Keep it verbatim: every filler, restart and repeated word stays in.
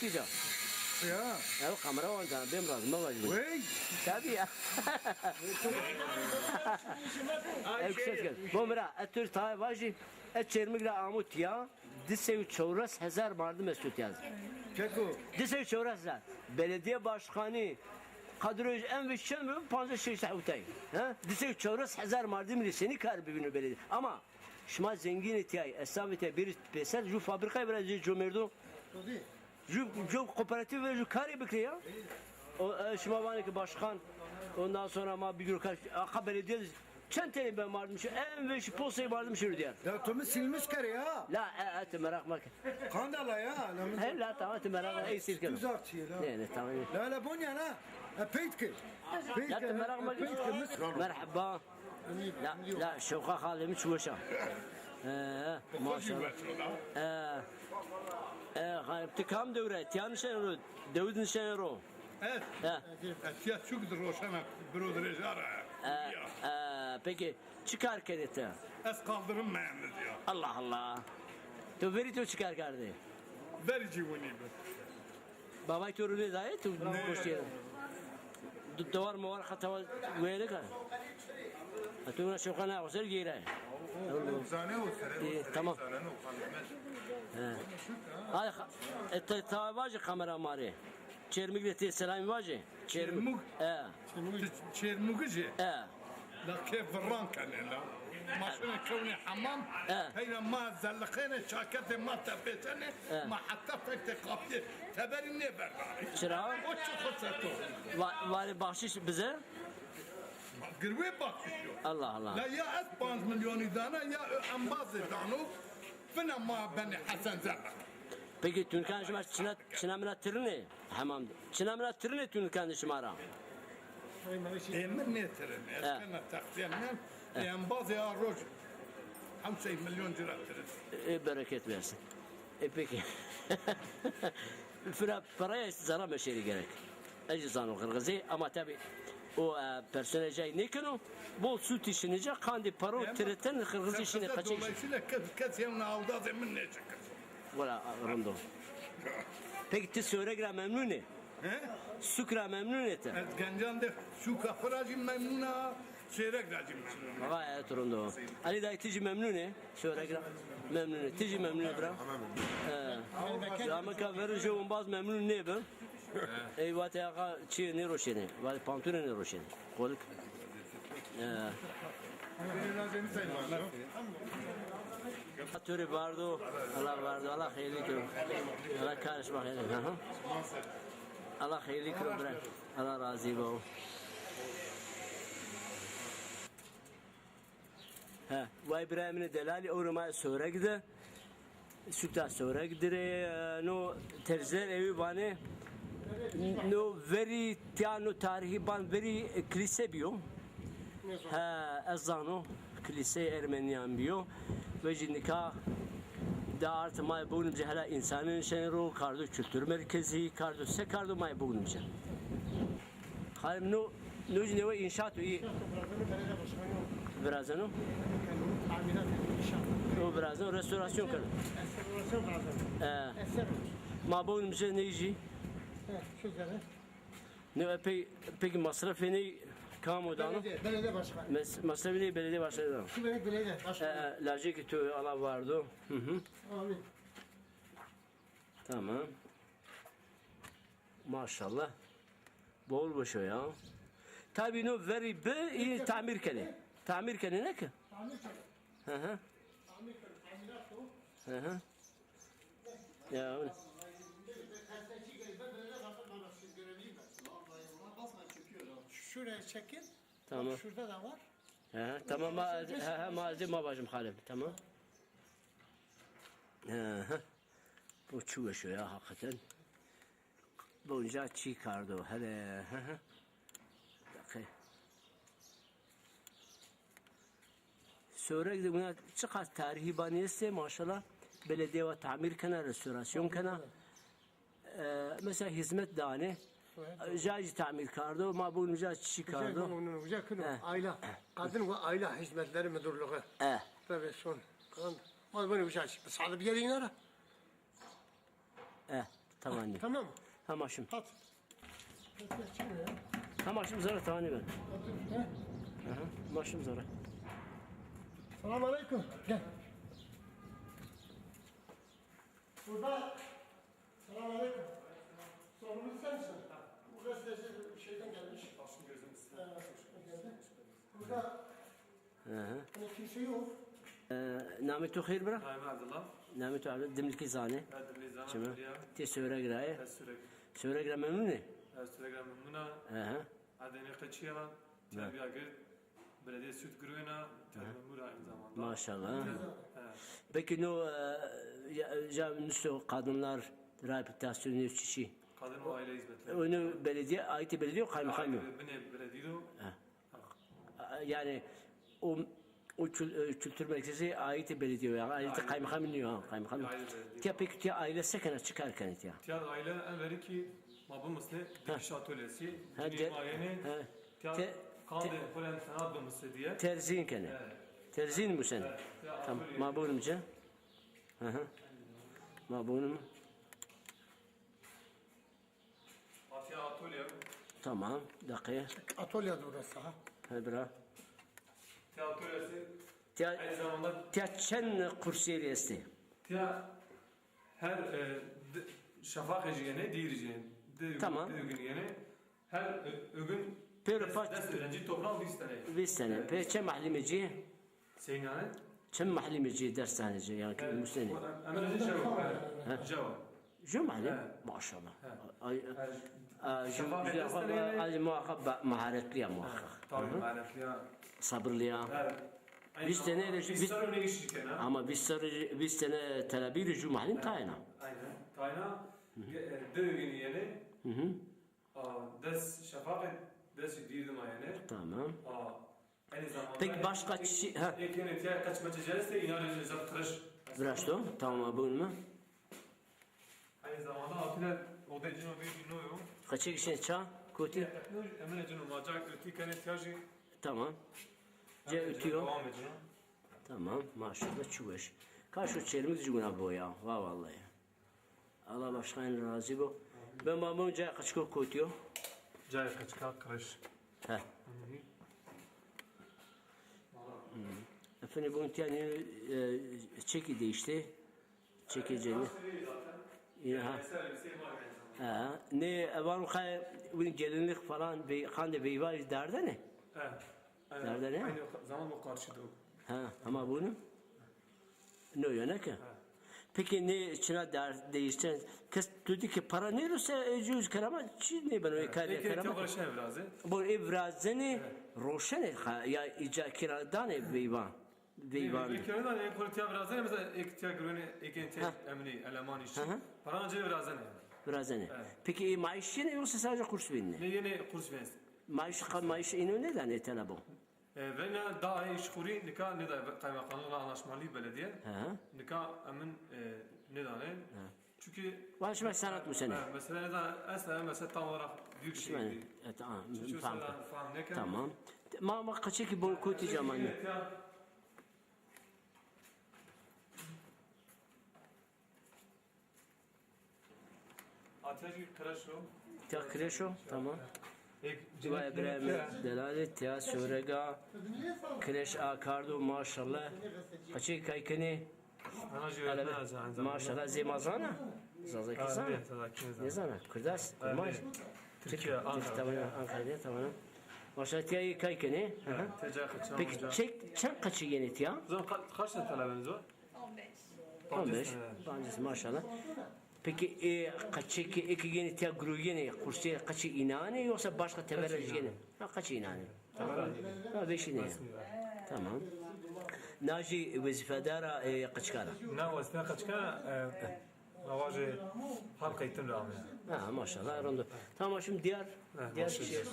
Kîja. Ya. Ew kamera wan can bêm razî me vajî. Wey. Tabii ya. Ew kişe kir. Bo mira, e tu tayê vajî, e Çermik ra amo tiya, di sey û çewres hezar mardim esto tiya. Keko. Di sey û çewres hezar. Belediye başkanı, kadroyê en ve çend mi? Pancas şeş hewtay. Ha? Di sey û çewres hezar mardim rê senî kar bivîno belediye. Ama şima zengînê tiyayî, esnafê tiyayî, bêrî pêser, ju fabrikayê bira zê comêrdo. Ju, ju kooperatif ve ju karê bikirê ya. O, e, şima vanê ki başkan, ondan sonra ma bibîro kar, aqa belediye çend tenê be mardim şi, en ve şi posey mardim şi diyar. Ya tu mi silmiş kerê ya. La, e, e, tu meraq meke. Kandala ya, la mi. He, la, tamam, tu meraq meke, ey sil keno. Tuzakçı la. Ne, ne, tamam. La, la, bon ya la. E, peyt ke. Peyt ke. La, tu meraq meke. Peyt ke. Merhaba. La, la, şewqa xalê mi çi weş a. Ee, maşallah. Ee, e, xalê, ti kam dew ra? Tiya nişenê ro, dewid nişenê ro? Ez? He. Ez tiya çuk di roşena biro dirêja ra. Ee, ee, peki, çi kar kenê ti? Ez kaldırım mühendisi ya. Allah Allah. To verî to çi kar kerdê? Verî cî winî bi. Babay to rûnê dayê, tu goştî yeno. Du-, dewar mewar xeta wêne ka. Ha, tu na şoka na, o ser gêre. Zane o ser, o ser, tamam. Zane no, kalmez. He. Ay, e, te, ta vajî kamera ma rê. Çermik de tê selamî vajî. Çermik. Çermik. E. Ti Çermugijî? E. La ke virran kenê la. Ma şinê kewnê hemam, e, peyra ma zelliqênê, çaketê ma tepêsenê, e, ma heta fektê qapiyê teberî nêverdanê. Çira? O çi xo seto. Va-, varê baxşiş bize? Girwê baxşiş yo. Allah Allah. La ya ez panc milyonî dana ya o embazê dano. Fina ma benê Hesen Zerrek. Peki, tunikan şima çina, çina mina tirinê hemam de? Çina mina tirinê tunikan de şima ra? Ê mi nêtirinê. Ez kena texsîya min. Ê embazê a roj hemsey milyon ci ra tirin. Ê bereket versin. E, peki. Fina peraya zerra meşêrî gerek. Ez zî zano Qirxizî, ama tabî o, e, personel cay nêkeno. Bol sûtî şinê ca, qandê paro tiriten Qirxizî şinê qeçek. Dolayısıyla kes, kes yewna awdazê min nêçikir. Wela, rind o. Peki ti Sêwreg ra memnun ê? He? Sûk ra memnun ê ti? Ez gencan de sûka xo ra jî memnun a, Sêwreg ra jî memnun a. Gayet rind o. Elî dayî, ti jî memnun ê? Sêwreg ra memnun ê. Ti jî memnun ê bira? He. Camika verî jû embaz memnun nêbi. Ey vatê axa çîyê nêroşenê. Vatê pantûne nêroşenê. Qolik. Ee. To rê bardo, Allah bardo, Allah xeyrlî kero. Allah karê şima xeyrlî kero. Hı hı. Allah xeyrlî kero bira. Allah razî bo. He, vay birayê min ê delalî, ewro ma yê Sêwreg de. Sûka Sêwreg dirê, e, no tercîler ewî vanê, no verî tiya, no tarîhî ban verî, e, kilîse bîyo. He, ez zano, kilîseyê Ermenîyan bîyo. Ve jî nika de art ma yê Bognimce hela însanî nişenê ro, kardo kultur merkezî, kardo se kardo ma yê Bognimce. Xalim, no, no jî newe înşaat o, î. Virazeno? O virazeno, restorasyon keno. E. Ma Bognimce ney jî? Ne epey, peki masrafê ney kam o dano? Belediye, belediye başkanı. Mes-, masrafê ney belediye başkanı dano. Şu belediye başkanı. E, e, lajekî to Allah vardo. Hı hı. Amin. Tamam. Maşallah. Bol boş o ya. Tabii no verî bi, î tamir kenê. Tamir kenê ne ki? Tamir kenê. Hı hı. Tamir kenê, tamirat o. Hı hı. Ya öyle. Şuraya çekin. Tamam. Şurada da var. Hı hı. Tamam, ma, hı hı, ma, ma bacım Xalib. Tamam. Hı hı. Bu çi weş o ya hakikaten. Bonca çî kardo hele, hı hı. Dakika. Sêwreg de buna çiqas tarîhî banî estê, maşallah. Belediye wa tamir kena, restorasyon kena. E, mesela hizmet danê. Ca jî tamir kardo, ma Bognimce çî kardo. Güzel, güzel kilo. He. Aile, Kadın ve Aile Hizmetleri Müdürlüğü. He. Tabii son. Ma bunu güzel. Sağlık bir yere iner. E. Tawanî. Tamam. Ha, ma şim. Hat. Hat, çıkmıyor ya. Ha, ma şim zere tawanî ben. Otur, he? Aha, ma şim zere. Selam aleyküm. Gel. Burada. Selam aleyküm. Sorumlusu sen misin? Bu gazeteci şeyden gelmiş. Başım gözüm size. Evet, geldi. Burada Hı hı. Hani kimse yok. E, namê to xêr bira? Namê Abdullah. Namê to Abdullah, dimlikî zanê. Ha, dimlikî zanê, Çima? Abdullah. Tê Sêwreg ra yê? Ha, Sêwreg. Sêwreg ra memnun ê? Ha, Sêwreg ra memnun a. Hı hı. Adê nê qeçî ya, terbiya gird, belediye süt girwêna, terbiya mura aynı zamanda. Maşallah. Ha. Peki no, e, ya, ya nusto kadınlar rehabilitasyon çiçî? Kadın ve aile hizmetleri. Onu belediye, ait belediye kaymakam mı? Ait bine belediye o. Ha. A, yanî o, o kül-, e, kültür merkezi ait belediye, yanî ait kaymakam nîyo, ha, kaymakam. Ait belediye. Tiya peki tiya aile se kena, çi kar kenê tiya? Tiya aile en verî ki ma bimusnê dikiş atölyesi. Ha, cinî de-, ma yenê, ha. Tiya te-, qandê te-, xo rê senat bimusnê diye. Terzîn kenê. Evet. Terzîn musnê. Evet, tiya atölye. Tamam, ma bûnim ci. Hı hı. Ma bûnim. Atiya atölye. Tamam, dakika. Atölye de burası ha. He bira. Tiya atölyesi. Tiya, aynı zamanda tiya çend kursiyeri estê? Tiya her, e, d-, şafaqê ci yenê, dîrî ci yenê. Tamam. Di gün yenê. Her ö-, ögün pêro des, paç des öğrenci toplam vîst tane. Vîst tane. Evet. Pê çend mahlîmê ci? Seynane? Çend mahlîmê ci, ders tane ci, yanî ki musnenê? Emre ci cewa. He. Cewa. Ju mahlîm? He. Maşallah. He. Ay, şafaqê dest tane. Ay, muhakkak ba-, maharetli ya muhakkak. He, tabii, maharetli ya. Sabırlı ya. He. Vîst tane, vîst serrî ne iş kena? Ama vîst serrî, vîst tane telebî rê ju mahlîm tayna. Aynen. Tayna, e, di gün yenê. Hı hı. A, des şafaqê, des dîrî ma yenê. Tamam. A, aynı zamanda. Peki başka çi-, ha. Eke ne tiya qeç meçe cayeste, inanın zat kreş. Viraşto, tamam, buyurun mu? Aynı zamanda atile odê cino bir cino yo. Qeçek şin ça, koti? Emine cino macak ötü kene tiya jî. Tamam. Ce ötüyor. Devam ediyor. Tamam, maşallah, çi weş. Kaşo çermik jî wina bo ya, va vallahi. Allah başkan razî bo. Ben babam cayê qeçiko kotiyo. Cayê qeçika kreş. He. Hı hı. Efendim, bunun tiyanî, e, çeki değişti. Çeki cenî. Ya, ha. Ha. Ne, e, var o kay, bu gelinlik falan, be-, kan de beyva derde ne? He. Derde ne? Aynı zaman o karşıda o. Ha, ama bunu? No, yöne ki. Ha. Peki ne, çina der-, değişti? Kız dedi ki para ne olsa, e, cüz kerama, çi ne ben o kar kerama. Eke tavra şey viraze. Bu ev viraze ne? Evet. Roşene ha, ya ica kiradan ev beyva. Veyvan. Bir kere de en kuru tiya virazenê, mesela ek tiya girone, eken tiya emni, eleman işçi. Hı hı. Paran cê virazenê. Virazenê. Evet. Peki, e, maaş yine yoksa sadece kurs benî? Ne, yine kurs benî. Maaş, maaş ino ne danê tena bo? E, vena da işkuri nika ne da kaymakamlıkla anlaşmalı belediye. Hı hı. Nika emin, e, ne danê? Hı. Çünkü... Valla şimdi sanat mı seni? Ha, mesela da, aslında mesela tam olarak büyük şey değil. E, tamam. Çünkü tamam. Mesela falan ne kadar... Tamam. Ma, ma kaçı ki bunu kotî camanı. Atya jî kreş o. Tiya kreş o, tamam. Vay İbrahim, delalê tiya Sêwrega kreş a kardo, maşallah. Qeçê kay kenê? Ana jî öğretmen aynı zamanda. Maşallah, zê ma zana. Zazakî zana. Nêzana. Kurdas, kurmanc. Türkiye, Ankara. Türk, tamam, Ankara, tamam. Maşallah, tiya yê kay kenê. Hı hı. Peki, çek, çend qeçî yenê tiya? Zan ka-, kaç tane talebeniz var? On beş. On beş. Pancês, maşallah. Peki, e, qeçê ke eke yenê tiya giroyenê, kursê qeçê înanê yoksa başka teberre jî yenê? Ha, qeçê înanê. Tamam. Ha, beşî ne? Tamam. Na jî wezîfedar a, e, qeçika ra? Na wezîfe qeçika, e, ma vajê halk eğitim ra amê. Ha, maşallah, rondo. Tamam, şimdi diğer, diğer kişi.